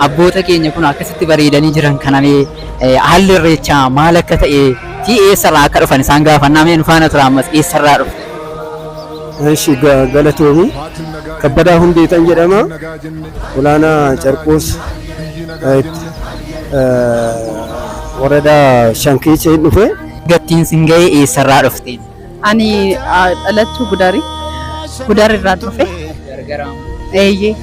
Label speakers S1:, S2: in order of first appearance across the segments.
S1: Abboota keenya kun akkasitti bareedanii jiran kana mee haalli irreechaa maal akka ta'e fi eessarraa akka dhufan isaan gaafannaa mee nu faana tura ammas eessarraa dhufte?
S2: Eshi galatoomi. Kabbadaa Hundeetan jedhama. Olaanaa Carqoos woradaa Shankiicheen dhufe.
S1: Gattiin sin ga'e eessarraa dhufte?
S3: Ani dhalattuu Gudarii. Gudar irraan dhufe. Eeyyee.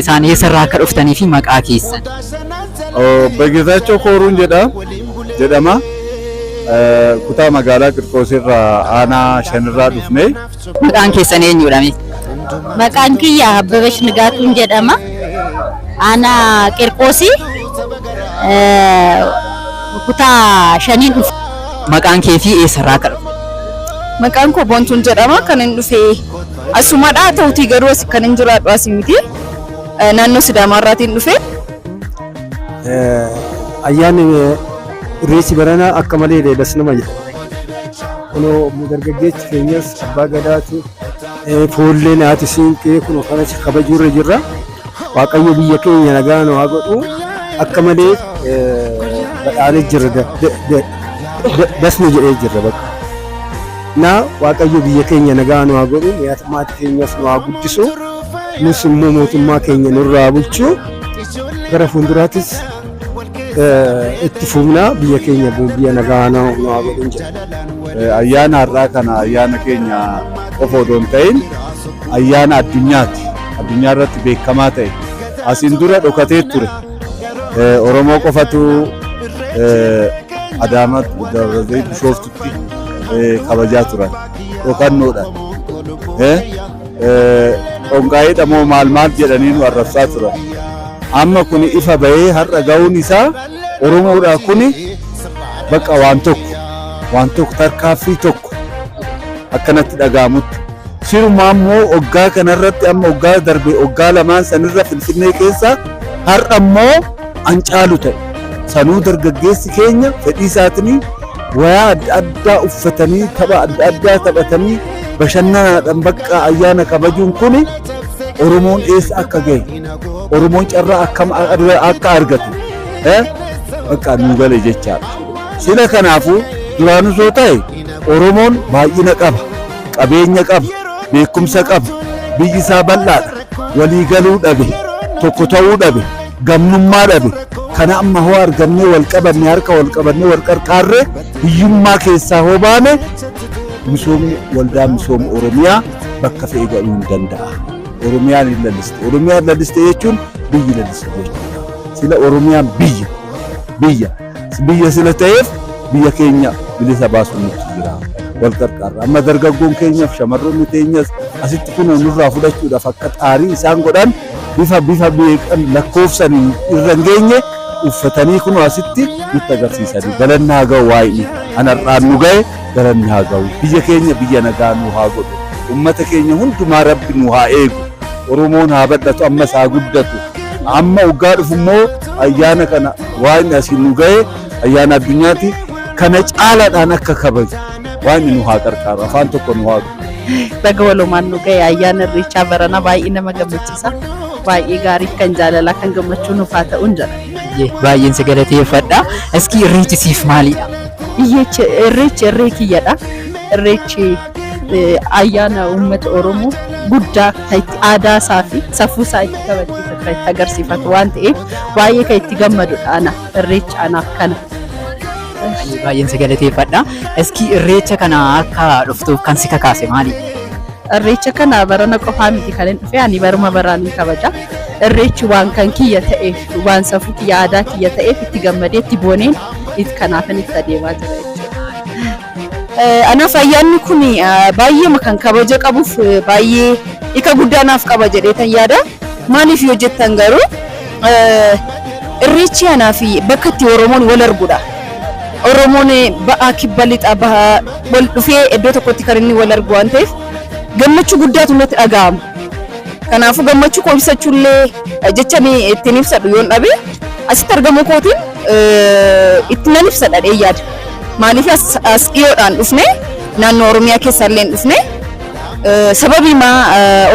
S1: Isaan eessarraa akka dhuftanii fi maqaa keessan.
S4: Obbo Geetaachoo Kooruun jedhama. Kutaa magaalaa Qirqoos irraa aanaa shanirraa dhufne.
S1: Maqaan keessan eenyudha mee?
S5: Maqaan kiyya Abbabesh Nigaatuun jedhama. Aanaa Qirqoosii kutaa shaniin dhufe.
S1: Maqaan kee fi eessarraa akka dhufte?
S3: Maqaan koo Boontuun jedhama. Kan hin dhufe asumadha. Ta'utii garuu as kan hin jiraadhu asii miti. Naannoo Sidaamaarraatiin dhufe.
S2: Ayyaanni Irreessi baranaa akka malee das nama jedha. Kunoo dargaggeessi keenyas abbaa gadaatu foolleen haati siinqee kunoo kanas kabajuurra jirra. Waaqayyo biyya keenya nagaa nu haa godhu. Akka malee badhaanee jirra das nu jedhee jirra bakka. Na Waaqayyo biyya keenya nagaa nu haa godhu. Maatii keenyas nu haa guddisu. Nus immoo mootummaa keenya nurraa bulchu. Gara fuulduraattis itti fufnaa biyya keenya biyya nagaa nu haa godhu jedha.
S4: Ayyaana har'aa kana ayyaana keenya qofa odoo hin ta'in ayyaana addunyaati. Addunyaa irratti beekamaa ta'e. Asiin dura dhokatee ture. Oromoo qofatu Adaama Dabra Bishooftutti kabajaa turan. Dhokannoodhaan. Dhonqaa'eedha moo maal maal jedhanii nu arrabsaa turan. Amma kuni ifa bahee har'a ga'uun isaa Oromoodhaa kuni bakka waan tokko waan tokko tarkaaffii tokko akkanatti dhaga'amutti. Sirumaa immoo waggaa kanarratti amma waggaa darbe waggaa lamaan sanirra Finfinnee keessa har'a immoo an caalu ta'e. Sanuu dargaggeessi keenya fedhii isaatiin wayaa adda addaa uffatanii tapha adda addaa taphatanii bashannanaadhaan bakka ayyaana kabajuun kuni Oromoon eessa akka gahe Oromoon carraa akkam akka argate bakka nuu gale jechaadha. Sila kanaafuu duraan osoo ta'e Oromoon baay'ina qaba, qabeenya qaba, beekumsa qaba, biyyi isaa bal'aadha, walii galuu dhabe, tokko ta'uu dhabe, gamnummaa dhabe. Kana amma hoo argannee wal qabanne harka wal qabannee wal qarqaarree hiyyummaa keessaa hoo baane misoomni waldaa misooma Oromiyaa bakka fe'e ga'uu hin danda'a. Oromiyaan hin laliste. Oromiyaan laliste jechuun biyyi laliste jechuudha. Sila Oromiyaan biyya biyya biyya sila ta'eef biyya keenya bilisa baasuun nutti jira. Wal qarqaarra. Amma dargaggoon keenyaaf shamarroonni keenyas asitti kunoo nurraa fudhachuudhaaf akka xaarii isaan godhan bifa bifa beekan lakkoofsan irra hin geenye uffatanii kunoo asitti nutti agarsiisanii galanni haa ga'u waa'ini anarraan nu ga'e galanni haa ga'u biyya keenya biyya nagaa nu haa godhu ummata keenya hundumaa rabbi nu haa eegu Oromoon haa bal'atu ammas haa guddatu amma waggaa dhufu immoo ayyaana kana waan asiin nu ga'e ayyaana addunyaati kana caalaadhaan akka kabaju waan nu haa qarqaaru afaan tokko nu haa godhu.
S3: Baga walumaan nu ga'e ayyaana irreechaa barana baay'ee nama gammachiisa. Baay'ee gaarii kan jaalalaa kan gammachuu nuuf haa ta'uun jedha.
S1: Baay'een si galateeffadha. Iski irreechi siif maalidha?
S3: Irreechi irree kiyyadha. Irreechi ayyaana uummata Oromoo guddaa kan itti aadaa isaa fi safuu isaa itti kabachiifatu kan itti agarsiifatu waan ta'eef baay'ee kan itti gammadudha ana irreechi anaaf kana.
S1: Baay'een si galateeffadha. Iski irreecha kana akka dhuftuuf kan si kakaase maali?
S3: Irreecha kana barana qofaa miti kan hin dhufe ani baruma baraan hin kabaja. Irreechi waan kan kiyya ta'eef waan safuu kiyya aadaa kiyya ta'eef itti gammadee itti booneen kanaafin itti adeemaa jira jechuudha. Anaaf ayyaanni kun baay'eema kan kabaja qabuuf baay'ee hiika guddaa naaf qaba jedhee tan yaada. Maaliif yoo jettan garuu irreechi anaaf bakka itti Oromoon wal arguudha. Oromoon ba'aa kibba lixa bahaa wal dhufee iddoo tokkotti kan inni wal argu waan ta'eef gammachuu guddaatu natti dhaga'ama. Kanaafuu gammachuu koo ibsachuullee jecha ittiin ibsadhu yoon dhabe asitti argamuu kootiin itti nan ibsadha dhee yaada. Maaliif as dhiyoodhaan dhufne naannoo Oromiyaa keessaa illee dhufne sababii maa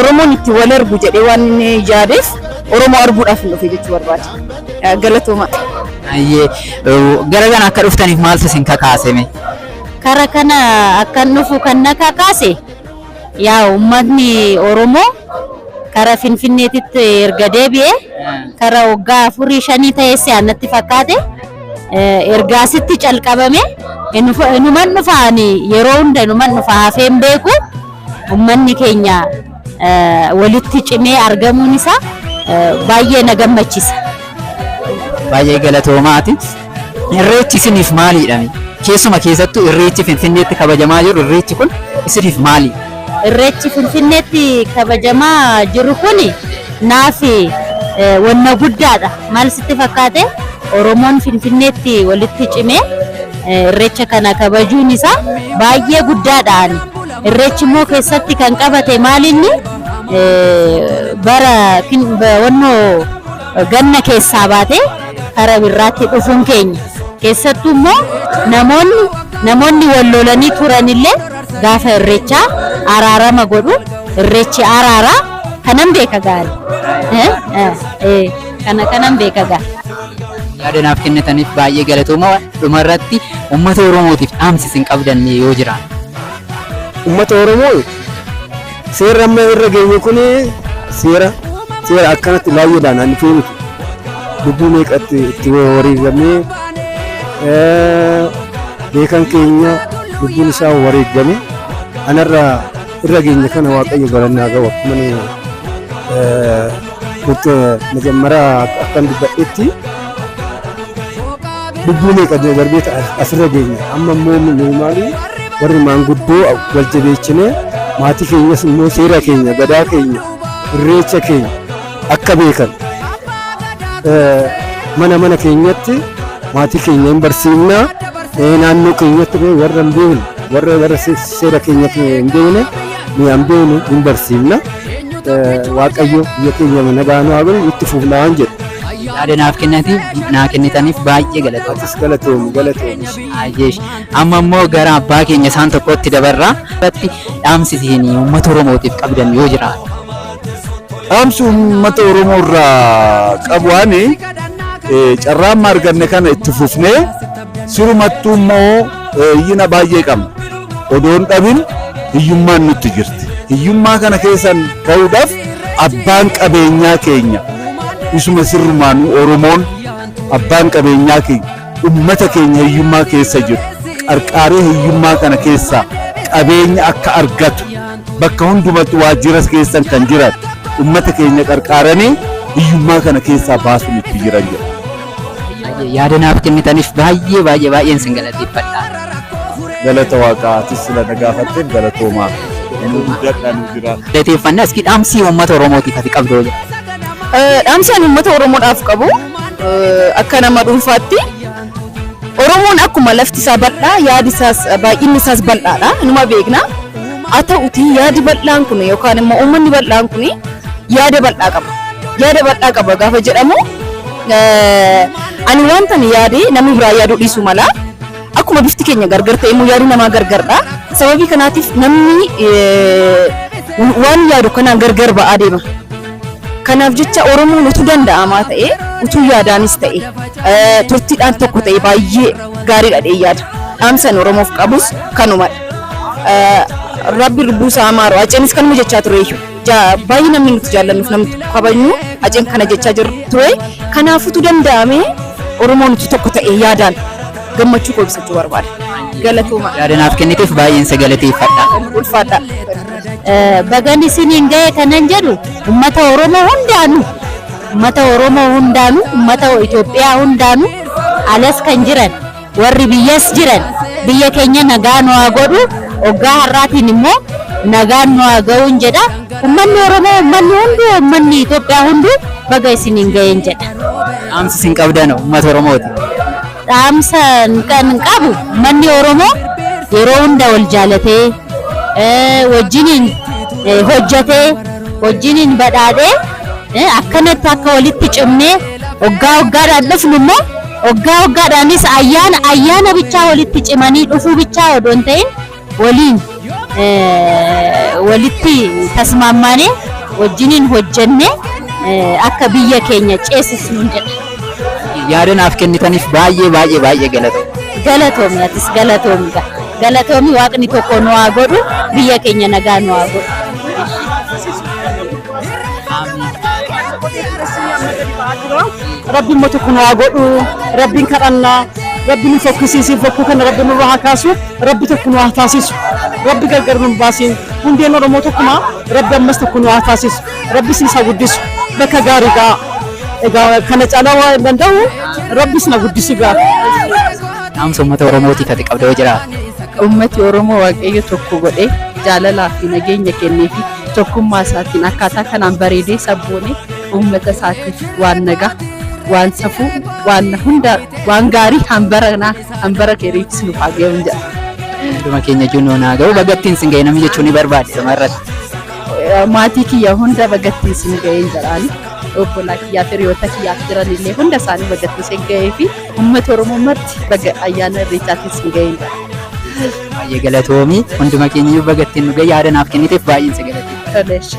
S3: Oromoon itti wal argu jedhee waan inni yaadeef Oromoo arguudhaaf hin dhufe jechuu barbaada. Galatooma.
S1: Ayyee gara kana akka dhuftaniif maaltu isin kakaaseme?
S5: Kara kana akkan dhufu kan na kakaase yaa uummatni Oromoo kara Finfinneetitti erga deebi'ee kara waggaa afurii shanii ta'ee si'aan natti fakkaate ergaasitti calqabame inuman dhufa ani yeroo hunda inuman dhufa hafee hin beeku uummanni keenya walitti cimee argamuun isaa baay'ee na gammachisa.
S1: Baay'ee galatoomaati. Irreechi isiniif maaliidha? Keessuma keessattuu irreechi Finfinneetti kabajamaa jiru irreechi kun isiniif maali?
S5: Irreechi Finfinneetti kabajamaa jiru kun naaf wanna guddaadha. Maal sitti fakkaate? Oromoon Finfinneetti walitti cimee irreecha kana kabajuun isaa baay'ee guddaadha ani. Irreechi immoo keessatti kan qabate maalinni bara wannoo ganna keessaa baatee kara birraatti dhufuun keenya. Keessattuu immoo namoonni namoonni wal lolanii turanillee gaafa irreechaa araarama godhu. Irreechi araaraa kanan beeka gaari. Kana kanan beeka gaa.
S1: Yaada naaf kennitaniif baay'ee galatooma. Dhumarratti uummata Oromootiif dhaamsi isin qabdan yoo jira.
S2: Uummata Oromoo seerri amma irra geenye kun seera seera akkanatti baay'eedhaan ani miti. Lubbuu meeqatti itti wareegamee beekan keenya lubbuun isaa wareegame anarra irra geenye kana Waaqayyo galannaa gahu akkuma መጀመሪያ akkan dubbadhetti lubbuu meeqa darbee asirra geenye amma immoo nu maali warri maanguddoo wal jabeechinee maatii keenyas immoo seera keenya gadaa keenya irreecha keenya akka beekan mana mana keenyatti maatii keenya hin barsiifnaa naannoo keenyatti warra hin beekne warra warra seera keenya hin beekne nu hin beekne hin barsiifna. Waaqayyo biyya keenya nagaa nu haa godhu itti fufnaa waan jedhu.
S1: Yaada naaf naa kennitaniif baay'ee galatooma.
S2: Atis galatoomi galatoomi.
S1: Ayyeesh. Amma immoo gara abbaa keenya isaan tokkotti dabarraa. Irratti dhaamsi isin uummata Oromootiif qabdan yoo jiraate.
S4: Dhaamsi uummata Oromoo irraa qabu ani carraa amma arganne kana itti fufnee sirumattuu immoo hiyyina baay'ee qabna. Odoon dhabin hiyyummaan nutti jirti. Hiyyummaa kana keessan ba'uudhaaf abbaan qabeenyaa keenya isuma sirrumaanuu Oromoon abbaan qabeenyaa keenya ummata keenya hiyyummaa keessa jiru qarqaaree hiyyummaa kana keessaa qabeenya akka argatu bakka hundumatti waajjira keessan kan jiran ummata keenya qarqaaranii hiyyummaa kana keessaa baasuun itti jiran jedha.
S1: Yaada naaf kennitaniif baay'ee baay'ee baay'een isin galateeffadha.
S4: Galata Waaqaa atis sila na gaafatteef galatoomaa. Nu guddadhaa nu jira.
S1: Galateeffannaa iski dhaamsii uummata Oromootiif ati qabdu yoo jira.
S3: Dhaamsi ani uummata Oromoodhaaf qabu akka nama dhuunfaatti Oromoon akkuma lafti isaa bal'aa yaadi isaas baay'inni isaas bal'aadha inuma beekna. Haa ta'utii yaadi bal'aan kun yookaan immoo uummanni bal'aan kun yaada bal'aa qaba. Yaada bal'aa qaba gaafa jedhamu ani wanta ani yaade namni biraa yaaduu dhiisuu mala. Akkuma bifti keenya gargar ta'e immoo yaadi namaa gargardha. Sababii kanaatiif namni waan yaadu kanaan gargar ba'aa deema. Kanaaf jecha Oromoon utuu danda'amaa ta'e utuu yaadaanis ta'e turtiidhaan tokko ta'e baay'ee gaariidha dhee yaada. Dhaamsan Oromoof qabus kanumadha. Rabbi lubbuu isaa maaru Haceenis kanuma jechaa ture iyyuu. Baay'ee namni nuti jaallannuuf namni kabajnu Haceen kana jechaa jiru ture. Kanaafutu danda'ame Oromoon utuu tokko ta'e yaadaan gammachuu koo ibsachuu barbaada. Galatooma.
S1: Yaada naaf kenniteef baay'een si galateeffadha.
S3: Ulfaadha.
S5: Bagan isiniin ga'e kanan jedhu uummata Oromoo hundaanuu uummata Oromoo hundaanuu uummata Itoophiyaa hundaanuu alas kan jiran warri biyyas jiran biyya keenya nagaa nu haa godhu hoggaa har'aatiin immoo nagaan nu haa ga'uun jedha. Uummanni Oromoo uummanni hunduu uummanni Itoophiyaa hunduu baga isiniin ga'een jedha.
S1: Dhaamsi isin qabdan uummata Oromooti.
S5: Dhaamsa kan qabu uummanni Oromoo yeroo hunda wal jaalatee wajjiniin hojjetee wajjiniin badhaadhee akkanatti akka walitti cimnee hoggaa hoggaadhaan dhufnu immoo hoggaa hoggaadhaanis ayyaana ayyaana bichaa walitti cimanii dhufuu bichaa odoo hin ta'in waliin walitti tasmaammaanee wajjiniin hojjennee Akka biyya keenya ceesisnuun jedha.
S1: Yaada naaf kennitaniif baay'ee baay'ee baay'ee galatooma.
S5: Galatoomi, atis galatoomi gaa. Galatoomi, Waaqni tokko nu haa godhu, biyya keenya nagaa nu haa godhu.
S3: Rabbi immoo tokko nu haa godhu, Rabbiin kadhannaa, Rabbi nu fokkisiisin, fokkuu kana Rabbi nurra haa kaasu, Rabbi tokko nu haa taasisu, Rabbi gargar nu hin baasin, hundeen Oromoo tokkuma, Rabbi ammas tokko nu haa taasisu, Rabbi isin isaa guddisu, bakka gaarii ga'a. Egaa kana caalaa waa hin danda'u, Rabbi isin haa guddisu gaa.
S1: Dhaamsa uummata Oromootiif ati qabda yoo jiraate.
S3: Ummati Oromoo Waaqayyo tokko godhee jaalalaa fi nageenya kennee fi tokkummaa isaatiin akkaataa kanaan bareedee sabboonee uummata isaatiif waan nagaa, waan safuu, waan hunda, waan gaarii hanbara hanbara keeriifis nuuf haa ga'uun jedha.
S1: Hunduma keenya iyyuu nuun haa ga'u, bagattiin sin ga'e namni jechuun ni barbaade dhumarratti.
S3: Maatii kiyya hunda bagattiin sin ga'een jedhaani. Obbolaa kiyyaa fi hiriyoota kiyyaaf jiran illee hunda isaanii bagattiin sin ga'ee fi uummata Oromoo marti baga ayyaana Irreechaatiin sin ga'een jedha.
S1: Baay'ee galatoomi, hunduma keenya iyyuu bagattiin nu ga'e, yaada naaf kenniteef baay'een si galateeffadha.
S3: Toleesh.